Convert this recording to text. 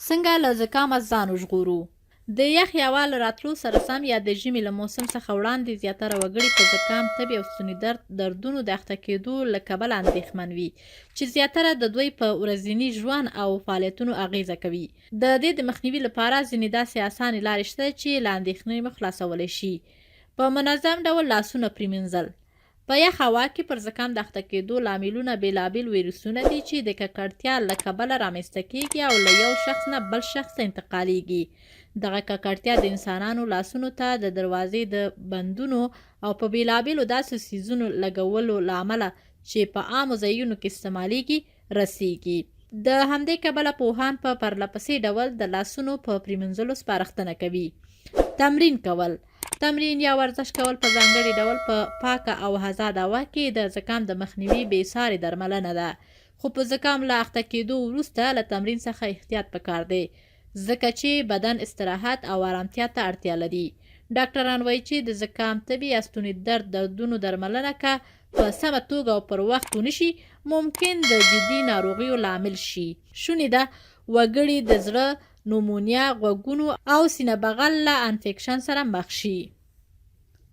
څنګه له زکامه ځان وژغورو؟ د یخې هوا له راتلو سره سم یا د ژمي له موسم څخه وړاندې زیاتره وګړي په زکام، تبې او ستوني درد دردونو د اخته کېدو له کبله اندېښمن وي چې زیاتره د دوی په ورځني ژوند او فعالیتونو اغېزه کوي. د دې د مخنیوي لپاره ځینې داسې اسانې لارې شته چې له اندېښنې مو خلاصولی شي. په منظم ډول لاسونه پرېمینځل. په یخ هوا کې پر زکام د اخته کېدو لاملونه بېلابېل ویروسونه دي چې د ککړتیا له کبله رامنځته کېږي او له یو شخص نه بل شخص ته انتقالېږي. دغه ککړتیا د انسانانو لاسونو ته د دروازې د بندونو او په بېلابېلو داسې څیزونو لګولو له امله چې په عامو ځایونو کې استعمالېږي، رسېږي. د همدې کبله پوهان په پرلپسې ډول د لاسونو په پرېمنځلو سپارښتنه کوي. تمرین کول. تمرین یا ورزش کول په ځانګړي ډول په پاکه او ازاده هوا کې د زکام د مخنیوي بې سارې درملنه ده، خو په زکام له اخته کېدو وروسته له تمرین څخه احتیاط پکار دی، ځکه چې بدن استراحت او ارامتیا ته اړتیا لري. ډاکټران وایي چې د زکام، تبې یا ستوني درد دردونو درملنه که په سمه توګه او پر وخت ونه شي، ممکن د جدي ناروغیو لامل شي. شونې ده وګړي د زړه، نومونیا، غوږونو او سینه بغل له انفیکشن سره مخ شي.